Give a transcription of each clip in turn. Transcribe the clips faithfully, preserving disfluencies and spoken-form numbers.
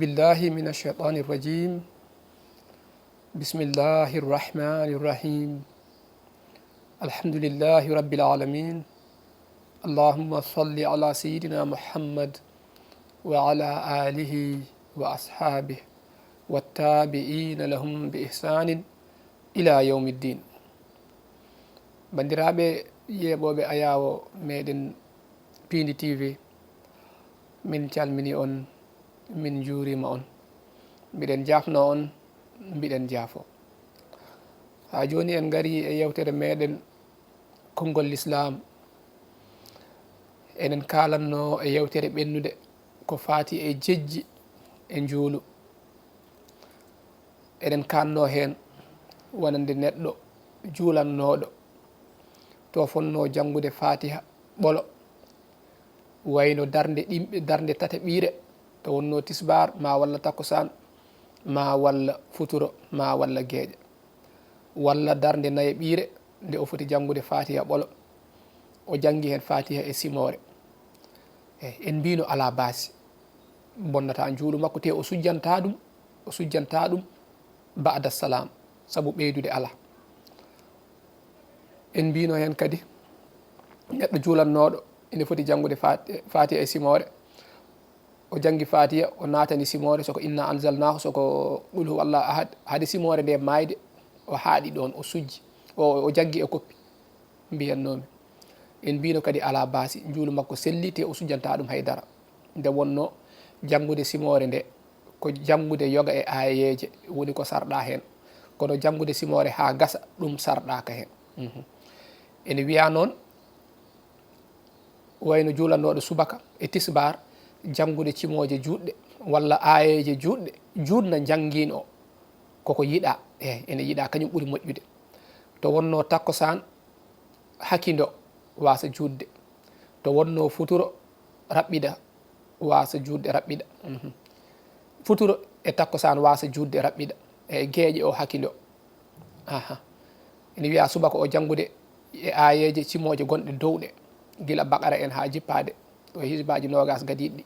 بالله من الشيطان الرجيم. بسم الله الرحمن الرحيم. الحمد لله رب العالمين. اللهم صل على سيدنا محمد وعلى آله وأصحابه والتابعين لهم بإحسان إلى يوم الدين. Banndiraaɓe yeeɓooɓe ayaawo meɗen Piindi T V, min calmini on, min njuurima on. Mbiɗen jaafno on, mbiɗen jaafo. Haa jooni en ngari e yewtere meɗen konngol Lislaam. Enen kaalanno e yewtere ɓennude ko faati e jejji e njuulu. Eɗen kaanno heen wonande neɗɗo juulannooɗo to fonnoo janngude Faatiha ɓolo, wayno darnde ɗimɓe, darnde tataɓiire, to wonnoo tisbaar, maa walla takkusaan, maa walla futuro, maa walla geeƴa, walla darnde nayaɓiire, nde o foti janngude Faatiha ɓolo, o janngi heen Faatiha e simoore. Eey, en mbiino alaa baasi, bonnataa njuulu makko, te o sujjantaa ɗum, o sujjantaa ɗum ba'da salaam, sabu ɓeydude alaa. En mbiino heen kadi, neɗɗo juulannooɗo ina foti janngude Faat-, Faatiha e simoore. O janngi Faatiha, o naatani simoore, soko inna anzalnaahu, soko qul huwa allahu ahad, hade simoore nde maayde, o haaɗi ɗoon, o sujji, o, o jaggi e koppi, mbiyannoomi. En mbiino kadi alaa baasi, njuulu makko selli, te o sujjantaa ɗum hay dara. Nde wonnoo janngude simoore nde, ko janngude yoga e aayeeje woni ko sarɗaa heen. Kono janngude simoore haa gasa, ɗum sarɗaaka heen. Mhm. Ene wiyaa noon, wayno juulannooɗo subaka e tisbaar, janngude cimooje juutɗe walla aayeeje juutɗe, juutna njanngiin o, koko yiɗaa, eey, ene yiɗaa, kañum ɓuri moƴƴude. To wonnoo takkusaan, hakindo waasa juutde. To wonnoo futuro, raɓɓiɗa, waasa juutde, raɓɓiɗa. Mhm. Futuro e takkusaan waasa juutde, raɓɓiɗa. E geeƴe o hakindo. Aha. Ene wiyaa subaka o janngude e aayeeje cimooje gonɗe dow ɗe, gila Baqara en haa jippaade, o hizbaaji noogaas gadiiɗi ɗi,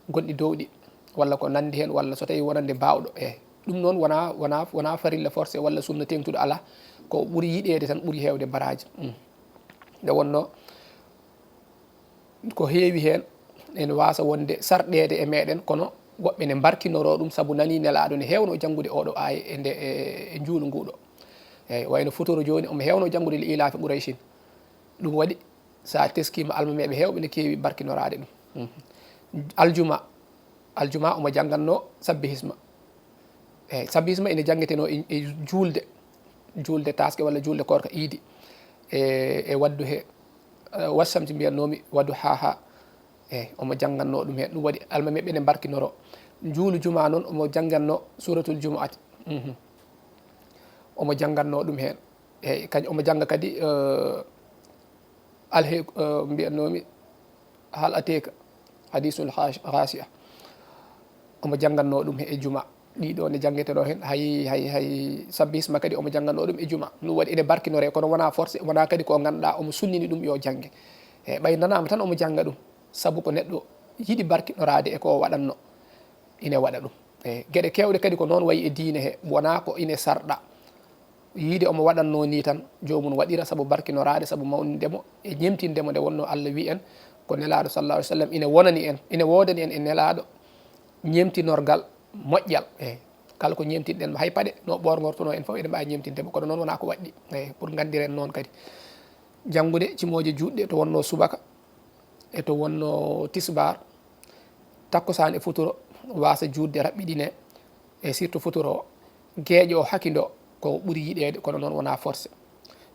gonɗi dow ɗi, walla ko nanndi heen, walla so tawii wonande baawɗo. E ɗum noon wonaa, wonaa, wonaa farilla forcé walla sunna teeŋtuɗo, alaa. Ko ɓuri yiɗeede tan, ɓuri heewde baraaji. Mm. Nde wonnoo, ko heewi heen ene waasa wonde sarɗeede e meɗen, kono woɓɓe ne mbarkinoroo ɗum sabu nanii Nelaaɗo ne heewno janngude ooɗo aaya e nde, e, e njuulu nguuɗo. Eey, wayno futuro jooni, omo heewno janngude li ilaafi Qurayshin. Ɗum waɗi, so a teskiima, almameeɓe heewɓe ne keewi barkinoraade ɗum. Mhm. Aljuma, aljuma omo janngannoo sabbihisma. Eey, sabbihisma ina janngetenoo e, e juulde, juulde taaske walla juulde koorka iidi. E, e waddu he, eh, wassamti mbiyannoomi waddu haa haa. Eey, omo janngannoo ɗum heen. Ɗum waɗi almameeɓe ne mbarkinoroo. Njuulu juma noon, omo janngannoo suuratul jumu'ati. Mhm. Omo janngannoo ɗum heen. Eey, kañ omo jannga kadi, eh, alhe-, eh, mbiyannoomi hal ateeka hadiisul haash-, haasiya. Omo janngannoo ɗum he e juma. Ɗiɗo ne janngetenoo heen, hay, hay, hay sabbihisma kadi omo janngannoo ɗum e juma. Ɗum waɗi ene barkinoree, kono wonaa forcé, wonaa kadi ko ngannduɗaa omo sunnini ɗum yo jannge. Eey, ɓay nanaama tan omo jannga ɗum, sabu ko neɗɗo yiɗi barkinoraade e ko o waɗannoo, ine waɗa ɗum. Eey, geɗe keewɗe kadi ko noon wayi e diine he, wonaa ko ine sarɗa. Yiide omo waɗannoo nii tan, joomum waɗira sabu barkinoraade, sabu mawninde mo e ñemtinde mo, nde wonnoo Allah wii en, ko Nelaaɗo sallallahu alaihi wasallam ine wonani en, ine woodani en e Nelaaɗo ñemtinorgal moƴƴal. Eey, kala ko ñemtinɗen mo, hay paɗe no ɓoorngortunoo en fof, eɗen mbaawi ñemtinde mo, kono noon wonaa ko waɗɗi. Eey, pour nganndiren noon kadi. Janngude cimooje juutɗe to wonnoo subaka, e to wonnoo tisbaar, takkusaan e futuro, waasa juutde, raɓɓiɗinee, e surtout futuro o. Geeƴo o hakindo ko ɓuri yiɗeede, kono noon wonaa forcé.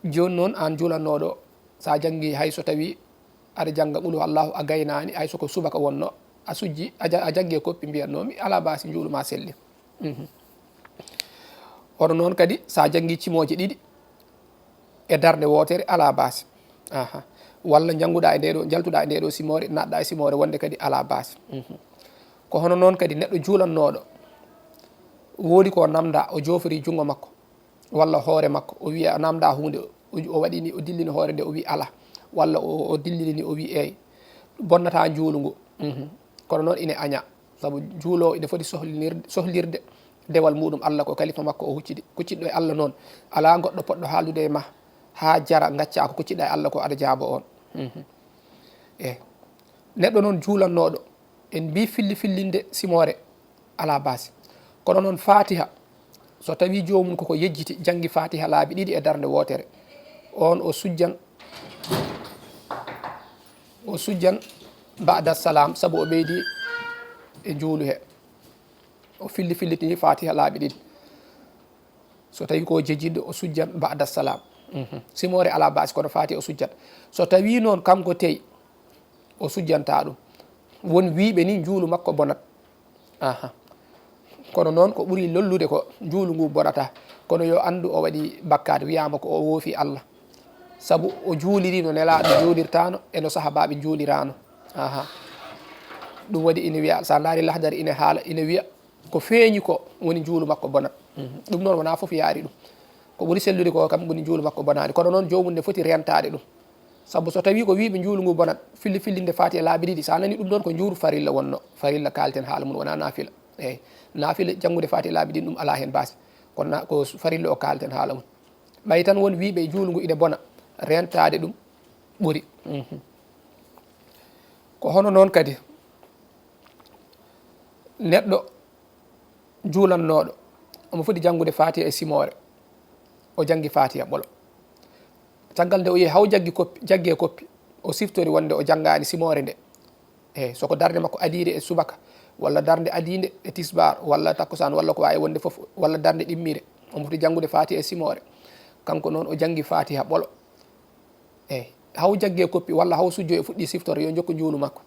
Jooni noon, aan juulannooɗo, so a janngii, hay so tawii aɗa jannga qul huwallaahu, a gaynaani, hay so ko subaka wonnoo, a sujji, a ja-, a jaggi e koppi, mbiyannoomi, alaa baasi, njuulu maa selli. Mhm. Hono noon kadi, so a janngii cimooje ɗiɗi e darnde wootere, alaa baasi. Aha. Walla njannguɗaa e ndee ɗoo, njaltuɗaa e ndee ɗoo simoore, naatɗaa e simoore wonnde kadi alaa baasi. Mhm. Ko hono noon kadi neɗɗo juulannooɗo, woodi ko namdaa, o jooforii junngo makko, walla hoore makko, o wiya, namdaa huunde, o, o waɗi ni, o dillini hoore nde, o wi alaa, walla o, o dillini ni, o wi eey, bonnataa njuulu ngu. Mhm. Kono noon ine añaa. Sabu juuloowo ina foti sohlinirde, sohlirde dewal muɗum Allah ko kalifa makko o hucciti. Kucciɗɗo e Allah noon, alaa goɗɗo poɗɗo haaldude e ma haa jara, ngacca ko kucciɗɗa e Allah ko aɗa jaabo on. Mhm. E neɗɗo noon juulannooɗo, en mbii filli fillinde simoore alaa baasi. Kono noon Faatiha, so tawii joomum koko yejjiti, janngi Faatiha laabi ɗiɗi e darnde wootere, oon o sujjan, o sujjan ba'da salam, sabu o ɓeydi e njuulu he. O filli fillitini Faatiha laabi ɗiɗi. So tawii ko jejjitɗo, o sujjan ba'da salam. Mhm. Simoore alaa baasi, kono Faatiha o sujjat. So tawii noon kanko tey, o sujjanta ɗum. Won wiiɓe ni njuulu makko bonat. Aha. Kono noon ko ɓuri lollude ko njuulu ngu bonata. Kono yo anndu o waɗi bakkaat, wiyaama ko o woofi Allah. Sabu o juuliri no Nelaaɗo juulirtaano e no sahabaaɓe njuuliraano. Aha. Ɗum waɗi ina wiya, so a ndaari Lahdari ina haala, ina wiya ko feeñi ko woni njuulu makko bonat. Mhm. Ɗum noon wonaa fof yaari ɗum. Ko ɓuri sellude ko kam woni njuulu makko bonaani. Kono noon joomum ne foti reentaade ɗum. Sabu so tawii ko wiiɓe njuulu ngu bonat, filli fillinde Faatiha laabi ɗiɗi, so a nanii ɗum ɗoon ko njuuru farilla wonno. Farilla kaalten haala mum, wonaa naafila. Eey, naafila janngude Faatiha laabi ɗiɗi ɗum alaa heen baasi. Kono na-, ko farilla o kaalten haala mum. Ɓay tan won wiiɓe njuulu ngu ine bona, reentaade ɗum ɓuri. Mhm. Ko hono noon kadi, neɗɗo juulannooɗo, omo foti janngude Faatiha e simoore. O janngi Faatiha ɓolo. Caggal nde o yehi haw jaggi koppi, jaggi e koppi, o siftori wonde o janngaani simoore nde. Eey, so ko darnde makko adiinde e subaka, walla darnde adiinde e tisbaar, walla takkusaan, walla ko waawi wonde fof, walla darnde ɗimmire, omo foti janngude Faatiha e simoore. Kanko noon o janngi Faatiha ɓolo. Eey, haw jaggi e koppi, walla haw sujjo e fuɗɗi siftori, yo jokku njuulu makko.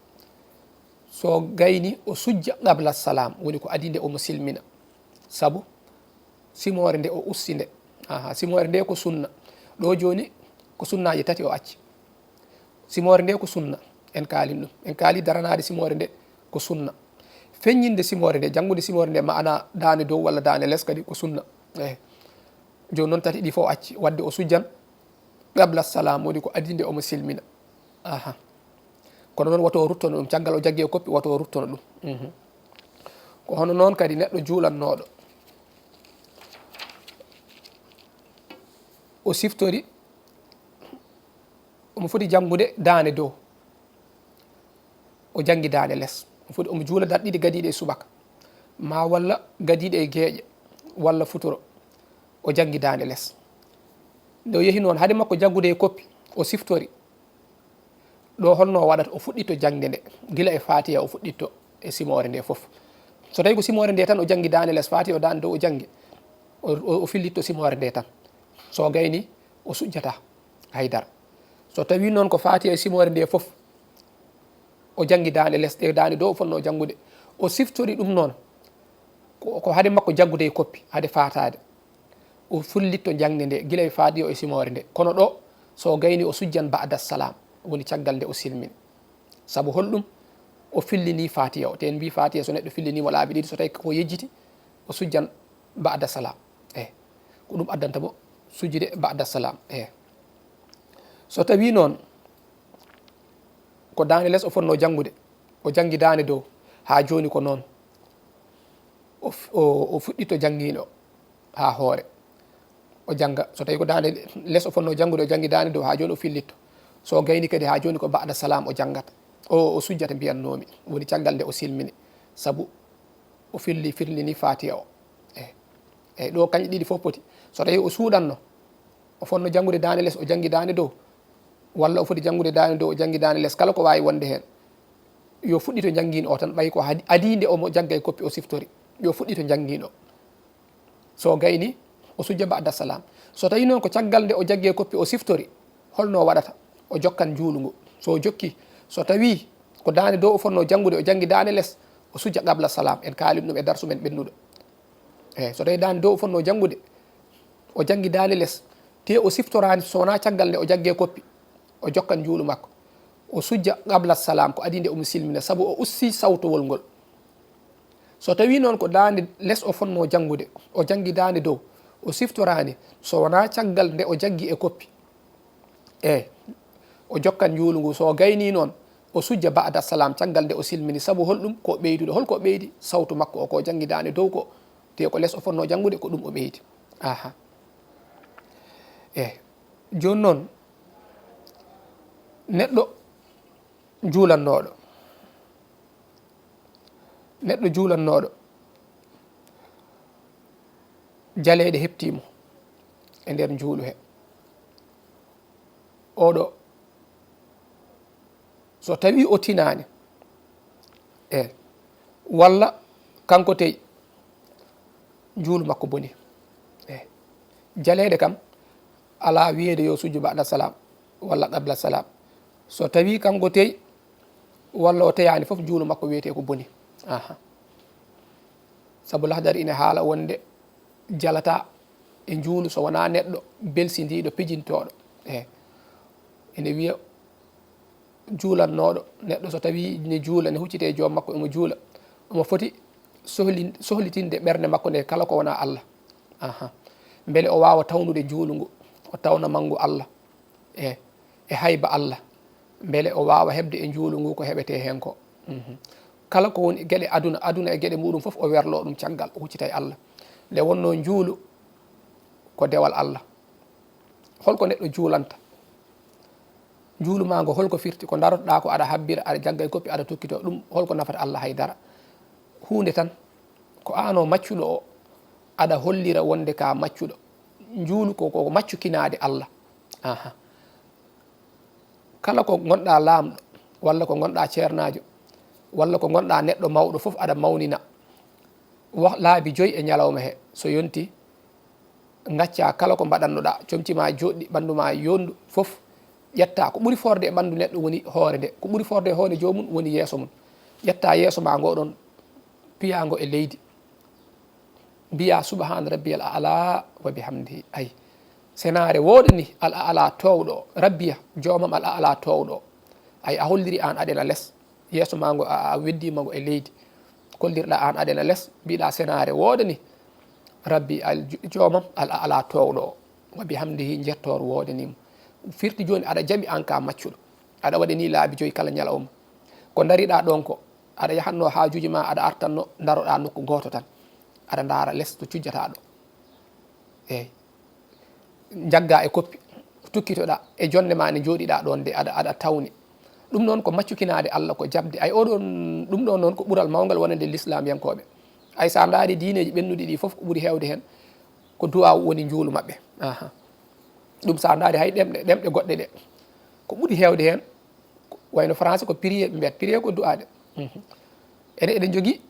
So gayni o sujja qabla salam, woni ko adii nde omo silmina. Sabu simoore nde o usti nde. Aha, simoore nde ko sunna. Ɗo jooni ko sunnaaji tati o acci. Simoore nde ko sunna. En kaalin ɗum. En kaali daranaade simoore nde ko sunna. Feññinde simoore nde, janngude simoore nde, maana daande dow walla daande les kadi ko sunna. Eey. Jooni noon tati ɗi fof o acci. Wadde o sujjan qabla salam, woni ko adii nde omo silmina. Aha. Kono noon woto o ruttono ɗum. Caggal o jaggi e koppi, woto o ruttono ɗum. Mhm. Ko hono noon kadi neɗɗo juulannooɗo. O siftori, omo foti janngude daande dow. O janngi daande les. Omo foti, omo juula darɗe ɗiɗi gadiiɗe e subaka. Ma walla gadiiɗe e geeƴe. Walla futuro. O janngi daande les. Nde o yehi noon, hade makko jaggude e koppi, o siftori. Ɗo holno o waɗata? O fuɗɗitto jaŋde nde, gila e Faatiha o fuɗɗitto e simoore nde fof. So tawi ko simoore nde tan o janngi, daande les Faatiha o, daande dow o janngi, o, o, o fillitto simoore nde tan. So gayni, o sujjata haydara. So tawi noon ko Faatiha e simoore nde fof, o janngi daande les ɗe, daande dow o fotno janngude, o siftori ɗum noon, ko, ko hade makko jaggude e koppi, hade faataade. O fullitto jaŋde nde, gila e Faatiha o e simoore nde. Kono ɗo, so o gayni, o sujjan ba'da salam, woni caggal nde o silmini. Sabu holɗum? O fillini Faatiha o. Te en mbii Faatiha, so neɗɗo filliniimo laabi ɗiɗi, so tawi ko yejjiti, o sujjan ba'da salam. Eh, ko ɗum addanta mo sujjude ba'da salam. Eh. So tawi noon, ko daande les o fotno janngude, o janngi daande dow, haa jooni ko noon. O f-, o, o fuɗɗitto janngiino haa hoore. O jannga, so tawi ko daande les o fotno janngude, o janngi daande dow, haa jooni o fillitto. So o gayni kadi, haa jooni ko ba'da salam o janngata. O, o sujjata, mbiyannoomi. Woni caggal nde o silmini. Sabu o filli, firlini Faatiha o. Eh. Eyi, ɗo kañƴe ɗiɗi fof poti. So tawi o suuɗanno, o fotno janngude daande les, o janngi daande dow, walla o foti janngude daande dow, o janngi daande les, kala ko waawi wonde heen, yo fuɗɗito janngiin o tan, ɓay ko hadi-, adii nde omo jagga e koppi o siftori, yo fuɗɗito janngiin o. So gayni, o sujja ba'da salam. So tawi noon ko caggal nde o jaggi e koppi o siftori, holno o waɗata? O jokkan njuulu ngu. So o jokki, so tawi ko daande dow o fotno janngude, o janngi daande les, o sujja qabla salam. En kaalin ɗum e darsu men ɓennuɗo. Eyi, so tawi daande dow o fotno janngude, o janngi daande les, te o siftoraani, so wonaa caggal nde o jaggi e koppi, o jokkan njuulu makko. O sujja qabla salam, ko adii nde omo silmina, sabu o usti sawtowol ngol. So tawi noon ko daande les o fotno janngude, o janngi daande dow, o siftoraani, so wonaa caggal nde o jaggi e koppi, eyi, o jokkan njuulu ngu. So gayni noon, O sujja ba'da salam, caggal nde o silmini. Sabu holɗum? Ko ɓeyduɗo. Holko o ɓeydi? Sawtu makko o, ko janngidaani dow ko, te ko les o fotnoo janngude, ko ɗum o ɓeydi. Aha. E, jooni noon, neɗɗo juulannooɗo, neɗɗo juulannooɗo, jaleeɗe heɓtii mo e nder njuulu he. Oɗo, so tawii o tinaani, e, walla kanko tey njuulu makko boni, e, jaleeɗe kam alaa wiyeede yo sujju ba'da salam walla qabla salam. So tawii kanko tey walla o teyaani fof, njuulu makko wiyetee ko boni. Aha. Sabu Lahdari ina haala wonde jalataa e njuulu so wonaa neɗɗo belsindiiɗo, pijintooɗo. E, ene wiya juulannooɗo, neɗɗo so tawii ne juula, ne huccitee joom makko, emo juula, omo foti sohli-, sohlitinde ɓernde makko nde kala ko wonaa Allah. Aha. Mbele o waawa tawnude njuulu ngu, o tawna manngu Allah. E, e hayba Allah, mbele o waawa heɓde e njuulu ngu ko heɓetee heen ko. Mhm. Kala ko woni geɗe aduna, aduna e geɗe muɗum fof, o werloo ɗum caggal, o huccita e Allah. Nde wonnoo njuulu ko dewal Allah. Holko neɗɗo juulanta? Njuulu maa ngo holko firti? Ko ndarotoɗaa ko aɗa habbira, aɗa jagga e koppi, aɗa tokkitoo ɗum, holko nafata Allah? Hay dara. Huunde tan, ko aan o maccuɗo o, aɗa hollira wonde ka maccuɗo. Njuulu ko, ko maccukinaade Allah. Aha. Kala ko ngonɗaa laamɗo, walla ko ngonɗaa ceernaajo, walla ko ngonɗaa neɗɗo mawɗo fof, aɗa mawnina wa-, laabi joyi e ñalawma he. So yonti, ngaccaa kala ko mbaɗannoɗaa, comci maa jooɗɗi, ɓanndu maa yondu fof, ƴettaa. Ko ɓuri forde e ɓanndu neɗɗo woni hoore nde. Ko ɓuri forde e hoore joomum woni yeeso mum. Ƴettaa yeeso maa ngo ɗon, piyaa ngo e leydi. Mbiyaa, "Subhaana rabbiyal a'laa wa bihamdihi." Ay, senaare wooɗani al a'laa toowɗo o, rabbiya, joomam al a'laa toowɗo o. Ay, a holliri aan aɗa ena les, yeeso maa ngo a, a weddiima ngo e leydi. Kollirɗaa aan aɗa ena les, mbiɗaa, "Senaare wooɗani rabbi al jo-, joomam al a'laa toowɗo o. Wa bihamdihi, njettoor wooɗani mo." Firti jooni aɗa jaɓi aan ka maccuɗo. Aɗa waɗi ni laabi joyi kala ñalawma. Ko ndariɗaa ɗoon ko, aɗa yahatnoo haajuuji maa, aɗa artanno, ndaroɗaa nokku gooto tan. Aɗa ndaara les to cujjataa ɗo. Eey. Njaggaa e koppi, tukkitoɗaa e jonnde maa nde njooɗiɗaa ɗoon nde, aɗa, aɗa tawni. Ɗum noon ko maccukinaade Allah, ko jaɓde. Ay, oɗon, ɗum ɗoon noon ko ɓural mawngal wonande lislaamyankooɓe. Ay, so a ndaari diineeji ɓennuɗi ɗi fof, ko ɓuri heewde heen ko duwaaw woni njuulu maɓɓe. Aha. Ɗum so a ndaari hay ɗemɗe, ɗemɗe goɗɗe ɗe, ko ɓuri heewde heen, wayno français ko prier, ɓe mbiyata prier ko du'aade. Mhm. Ene, eɗen njogii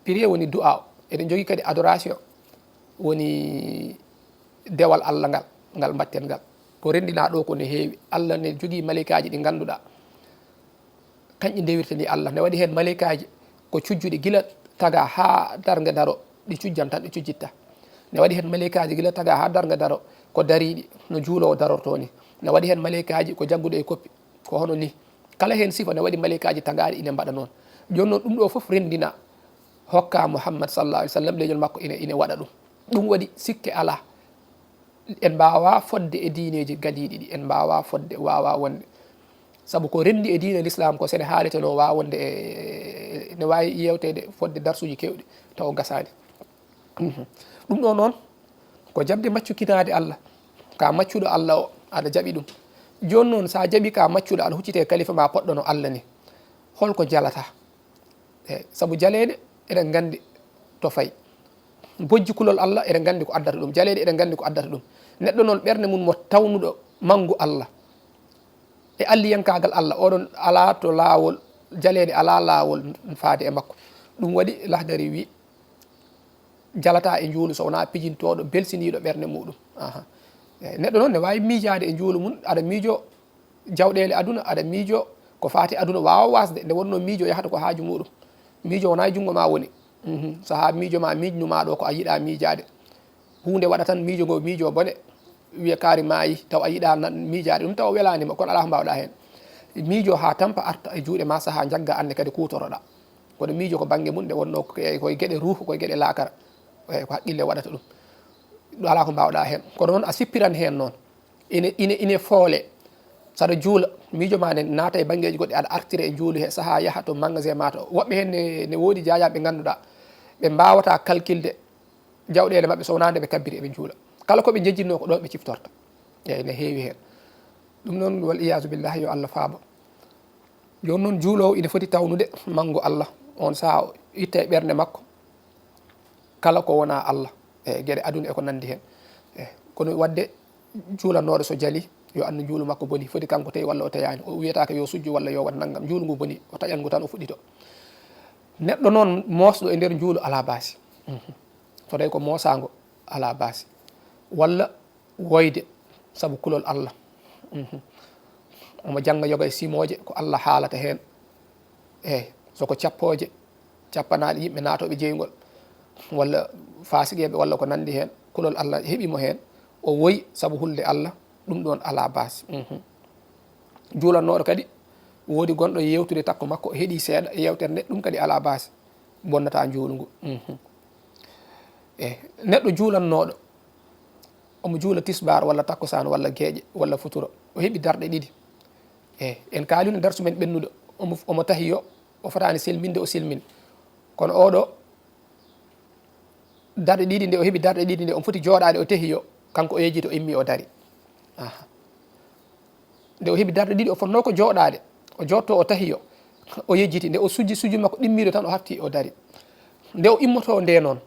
prier woni du'a o. Eɗen njogii kadi adoration woni dewal Allah ngal, ngal mbaɗten ngal. Ko renndinaa ɗo ko ne heewi. Allah ne jogii maleykaaji ɗi ngannduɗaa. Kañƴi ndewirta ni Allah. Ne waɗi heen maleykaaji ko cujjuɗi gila taga haa darnga daro, ɗi cujjan tan, ɗi cujjitta. Ne waɗi heen maleykaaji gila taga haa darnga daro, ko dariiɗi, no juuloowo darortoo ni. Ne waɗi heen maleykaaji ko jagguɗo e koppi, ko hono ni. Kala heen sifa ne waɗi maleykaaji tagaaɗi ine mbaɗa noon. Jooni noon ɗum ɗo fof renndina, hokka Muhammad sallallahu alaihi wasallam, leñol makko ine, ine waɗa ɗum. Ɗum waɗi sikke alaa. En mbaawaa fodde e diineeji gadiiɗi ɗi, en mbaawaa fodde, waawaa wonde. Sabu ko renndi e diine l'islam ko, so ene haalete no waawaa wonde e, e, ne waawi yeewteede fodde darsuuji keewɗi, tawa gasaani. Mhm. Ɗum ɗo noon, ko jaɓde maccukinaade Allah. Ka maccuɗo Allah o, aɗa jaɓi ɗum. Jooni noon, so a jaɓi ka maccuɗo, aɗa huccite e kalifa ma poɗɗo no Allah ni. Holko jalata? E, sabu jaleeɗe, eɗen nganndi to fayi. Bojji kulol Allah, eɗen nganndi ko addata ɗum. Jaleeɗe, eɗen nganndi ko addata ɗum. Neɗɗo noon, ɓernde mum mo tawnuɗo manngu Allah e alliyankaagal Allah, oɗon alaa to laawol, jaleeɗe alaa laawol faade e makko. Ɗum waɗi Lahdari wi, jalataa e njuulu so wonaa pijintooɗo, belsiniiɗo ɓernde muɗum. Aha. E, neɗɗo noon ne waawi miijaade e njuulu mum, aɗa miijo jawɗeele aduna, aɗa miijo ko faati aduna, waawa waasde, nde wonnoo miijo yahata ko haaju muɗum. Miijo wonaa e junngo ma woni. Mhm. Sahaa miijo ma miijnu ma ɗo ko a yiɗaa miijaade. Huunde waɗa tan miijo ngo, miijo bone, wiya kaari maayi, taw a yiɗaa na-, miijaade ɗum, taw welaani ma, kono alaa ko mbaawɗaa heen. Miijo haa tampa arta e juuɗe ma, sahaa njagga annde kadi kuutoroɗaa. Kono miijo ko bannge mum, nde wonnoo ko e, ko e geɗe ruuhu, ko e geɗe laakara. Eey, ko haqqille waɗata ɗum. Ɗum alaa ko mbaawɗaa heen. Kono noon a sippiran heen noon. Ine, ine, ine foole. Saɗa juula, miijo ma ne naata e banngeeji goɗɗi, aɗa artira e njuulu he, sahaa yaha to magasin ma to. Woɓɓe heen ne, ne woodi jaayaaɓe ɓe ngannduɗaa, ɓe mbaawataa kalkilde jawɗeele maɓɓe so wonaa nde ɓe kabbiri eɓe njuula. Kala ko ɓe njejjitnoo ko ɗoon ɓe ciftorta. Eeyi, ne heewi heen. Ɗum noon, wal iyaazu billahi, yo Allah faabo. Jooni noon, juuloowo ina foti tawnude manngu Allah. On sahaa o itta e ɓernde makko kala ko wonaa Allah, e geɗe aduna e ko nanndi heen. E kono waɗde juulannooɗo so jali, yo anndu njuulu makko boni, foti kanko tawi walla o tayaani. O wiyataake yo sujju walla yo waɗ nanngam. Njuulu ngu boni, o taƴan ngu tan, o fuɗɗito. Neɗɗo noon moosɗo e nder njuulu alaa baasi. Mhm. So tawi ko moosaango, alaa baasi. Walla woyde sabu kulol Allah. Mhm. Omo jannga yoga e simooje, ko Allah haalata heen. Eey, so ko cappooje, cappanaaɗe yimɓe naatooɓe jeyngol, walla faasiqeeɓe, walla ko nanndi heen, kulol Allah heɓi mo heen, o woyi sabu hulde Allah, ɗum ɗoon alaa baasi. Mhm. Juulannooɗo kadi, woodi gonɗo yeewtude takko makko, o heɗii seeɗa e yeewtere nde, ɗum kadi alaa baasi, bonnataa njuulu ngu. Mhm. Eey, neɗɗo juulannooɗo, omo juula tisbaar walla takkusaan walla geeƴe walla futuro, o heɓi darɗe ɗiɗi. Eey, en kaalino darsu men ɓennuɗo, omo, omo tahiyo, o fotaani selminde, o selmini. Kono oɗo, darɗe ɗiɗi nde, o heɓi darɗe ɗiɗi nde, omo foti jooɗaade, o tahiyo, kanko o yejjiti, o immi, o dari. Aha. Nde o heɓi darɗe ɗiɗi, o fotnoo ko jooɗaade, o jootto, o tahiyo, o yejjiti. Nde o sujji sujju makko ɗimmiiɗo tan, o hafti, o dari. Nde o immotoo nde noon,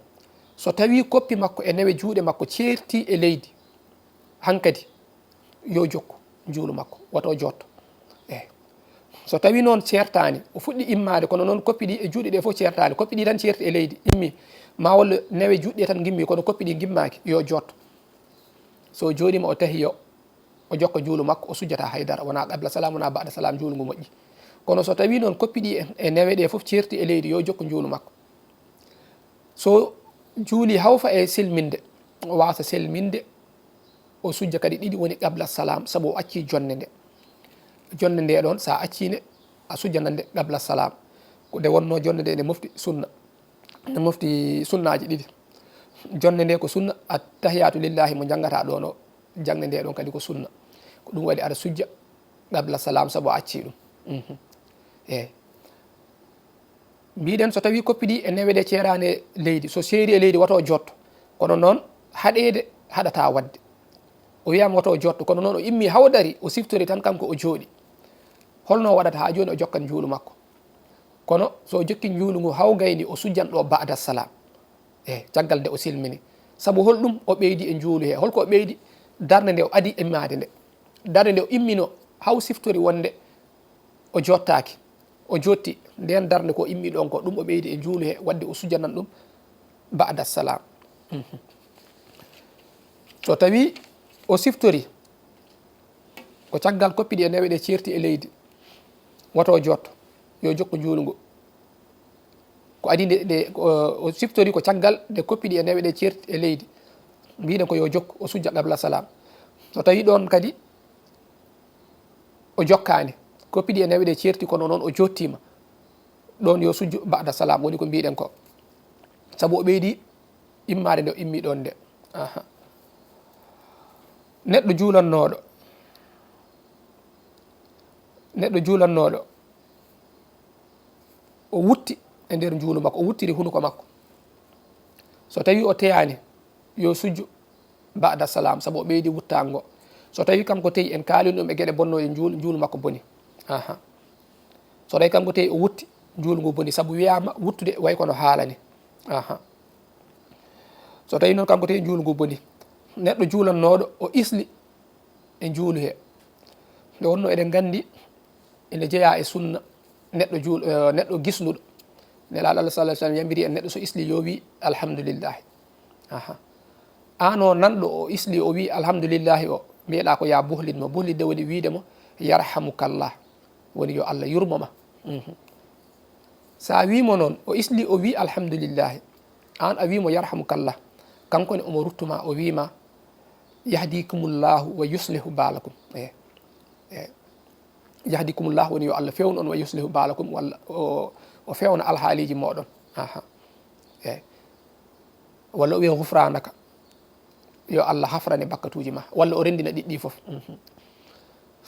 so tawii koppi makko e newe juuɗe makko ceertii e leydi, hankadi yo jokku njuulu makko, wata o jootto. Eey. So tawii noon ceertaani, o fuɗɗi immaade, kono noon koppi ɗi e juuɗe ɗe fof ceertaani, koppi ɗi tan ceerti e leydi, immi, ma walla newe juuɗe tan ngimmi, kono koppi ɗi ngimmaaki, yo jootto. So o jooɗiima, o tahiyo, o jokka njuulu makko, o sujjataa hay dara, wonaa qabla salaam, wonaa ba'da salaam, njuulu ngu moƴƴi. Kono so tawii noon koppi ɗi e, e newe ɗe fof ceerti e leydi, yo jokku njuulu makko. So juuli hawfa e selminde, o waasa selminde, o sujja kadi ɗiɗi, woni qabla salaam, sabu o accii jonnde nde. Jonnde nde ɗoon, so a accii nde, a sujjanat nde qabla salaam. Ko nde wonnoo jonnde nde, nde mofti sunna. Nde mofti sunnaaji ɗiɗi. Jonnde nde ko sunna, attahiyaatu lillahi mo njanngataa ɗoon o, jannde nde ɗoon kadi ko sunna. Ko ɗum waɗi aɗa sujja qabla salaam, sabu a accii ɗum. Mhm. Eey. Mbiɗen, so tawii koppi ɗi e newe ɗe ceeraani e leydi, so seeri e leydi, wata o jootto. Kono noon, haɗeede haɗataa waɗde. O wiyaama wata o jootto, kono noon o immii haa o darii, o siftori tan kanko o jooɗii. Holno o waɗata haa jooni o jokkat njuulu makko? Kono so o jokki njuulu ngu haa o gayni, o sujjan ɗo ba'da salaam. Eey, caggal nde o selmini. Sabu holɗum o ɓeydi e njuulu he? Holko o ɓeydi? Darnde nde o adii immaade nde. Darnde nde o immino haa o siftori wonde o joottaaki. O jootti ndeen darnde ko immi ɗoon ko, ɗum o ɓeydi e njuulu he, waɗde o sujjanan ɗum ba'da salaam. Mhm. So tawii o siftori ko caggal koppi ɗi e newe ɗe ceerti e leydi, wata o jootto, yo jokku njuulu ngu. Ko adii nde, nde, o, o siftori ko caggal nde koppi ɗi e newe ɗe ceerti e leydi. Mbiɗen ko yo jokku, o sujja qabla salaam. So tawii ɗoon kadi o jokkaani, koppi ɗi e newe ɗe ceerti, kono noon o joottiima, ɗoon yo sujju ba'da salaam, woni ko mbiɗen ko. Sabu o ɓeydi immaade nde o immi ɗoon nde. Aha. Neɗɗo juulannooɗo, neɗɗo juulannooɗo, o wutti e nder njuulu makko, o wuttiri hunuko makko. So tawii o teyaani, yo sujju ba'da salaam, sabu o ɓeydi wuttaango. So tawii kanko teyi, en kaalino ɗum e geɗe bonnooje njuulu, njuulu makko boni. Aha. So tawii kanko teyi o wutti, njuulu ngu boni, sabu wiyaama wuttude way kono haala ni. Aha. So tawii noon kanko teyi njuulu ngu boni, neɗɗo juulannooɗo, o isli e njuulu he. Nde wonnoo eɗen nganndi ene jeyaa e sunna neɗɗo juul-, eh, neɗɗo gisnuɗo. Nelaaɗo Allah sallallahu alaihi wasallam yamiri en neɗɗo so isli yo wi alhamdulillahi. Aha. Aan o nanɗo o isli o wi alhamdulillahi o, mbiyeɗaa ko ya bohlin mo. Bohlinde woni wiide mo yarhamukallah. Woni yo Allah yurmo ma. Mhm. So a wii mo noon, o isli o wi alhamdulillahi. Aan a wii mo yarhamukallah. Kanko ne omo ruttuma, o wii ma yahdikumullahu wa yuslihu balakum. Eh. Eh. Yahdikumullah woni yo Allah fewnu on, wa yuslihu balakum, walla o, o fewna alhaaliiji mooɗon. Aha. Eey. Walla o wiya gufranaka, yo Allah hafrane bakkatuuji ma, walla o renndina ɗiɗɗi fof. Mhm.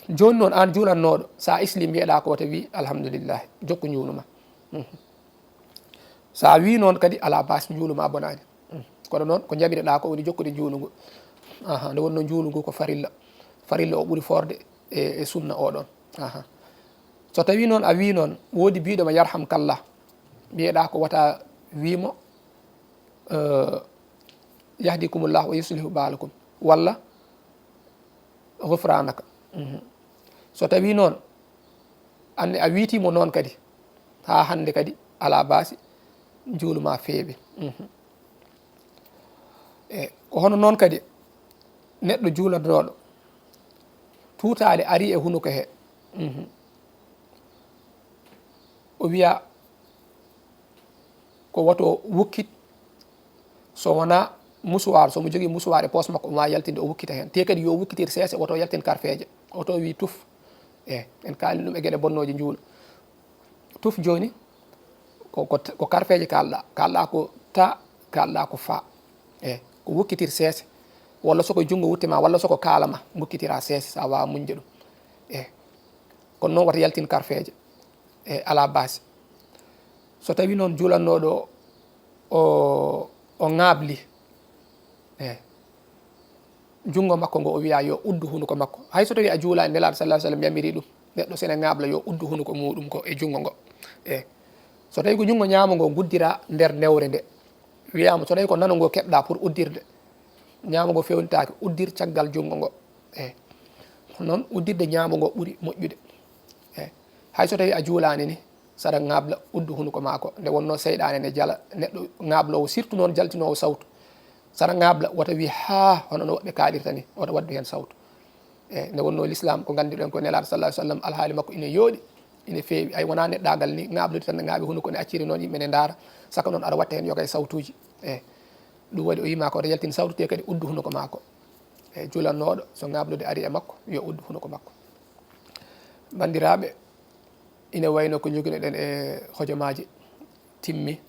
Jooni noon, aan juulannooɗo, so a islii, mbiyeɗaa ko wota wii alhamdulillahi, jokku njuulu ma. Mhm. So a wii noon kadi, alaa baasi, njuulu ma bonaani. Mhm. Kono noon, ko njaɓireɗaa ko woni jokkude njuulu ngu. Aha, nde wonnoo njuulu ngu ko farilla. Farilla o ɓuri foorde e, e sunna o ɗoon. Aha. So tawii noon a wii noon, woodi biiɗo ma yarhamkallah, mbiyeɗaa ko wota wii mo, eh, yahdikumullah wa yuslihu baalakum, walla ghufranaka. Mhm. So tawii noon, anne a wiitii mo noon kadi, haa hannde kadi, alaa baasi, njuulu ma feewi. Mhm. E ko hono noon kadi, neɗɗo juulannooɗo, tuutaale arii e hunuko he. Mhm. O wiya ko woto wukkit, so wonaa musuwaar, so mo jogii musuwaar e poos makko, o waawa yaltinde, o wukkita heen. Te kadi yo wukkitir seese, woto yaltin karfeeje. Oto wii tuf. E, en kaalii ɗum e geɗe bonnooje njuulu. Tuf jooni, ko, ko, ko karfeeje kaalɗaa. Kaalɗaa ko ta, kaalɗaa ko fa. E, ko wukkitir seese. Walla so ko junngo wutte ma, walla so ko kaala ma, ngukkitira seese, so a waawa muñde ɗum. E, kono noon wota yaltin karfeeje. E, alaa baasi. So tawii noon juulannooɗo o, o ŋaabli, e, junngo makko ngo, o wiya yo uddu hunuko makko. Hay so tawii a juulaani, Nelaaɗo sallallahu alaihi wasallam yamiri ɗum. Neɗɗo so ene ŋaabla yo uddu hunuko muuɗum ko e junngo ngo. E, so tawii ko junngo ñaamo ngo, nguddira nder newre nde. Wiyaama so tawii ko nano ngo keɓɗaa pour uddirde, ñaamo ngo feewnitaake, uddir caggal junngo ngo. E, noon uddirde ñaamo ngo ɓuri moƴƴude. E, hay so tawii a juulaani ni, saɗa ŋaabla, uddu hunuko maa ko. Nde wonnoo seyɗaane ne jala neɗɗo ŋaabloowo, surtout noon jaltinoowo sawtu. Saɗa ŋaabla, wota wii haa hono no woɓɓe kaalirta ni, wota waddu heen sawtu. E, nde wonnoo lislaam ko nganndirɗen ko Nelaaɗo sallallahu alaihi wasallam, alhaali makko ine yooɗi, ine feewi. Ay, wonaa neɗɗaagal ni, ŋaablude tan ne ŋaaɓi hunuko ne acciri noon yimɓe ne ndaara, saka noon aɗa watta heen yo kay sawtuuji. E, ɗum waɗi o yimaaka wota yaltin sawtu, te kadi uddu hunuko maa ko. E, juulannooɗo, so ŋaablude arii e makko, yo uddu hunuko makko. Banndiraaɓe, ine wayno ko njoginoɗen e hojomaaji timmi,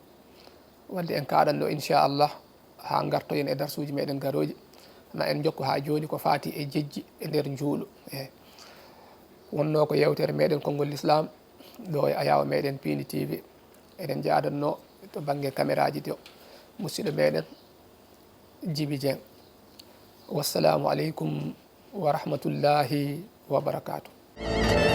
wadde en kaaɗanno, inchallah, haa ngartoyen e darsuuji meɗen garooji. Na en njokku haa jooni ko faati e jejji e nder njuulu. E, wonnoo ko yeewtere meɗen Konngol Lislaam, ɗo e ayaawo meɗen Piindi T V. Eɗen njaadanno to bannge kameraaji to musidɗo meɗen Jibi Dieng. Wassalaamu aleykum wa rahmatullahi wa barakaatuh.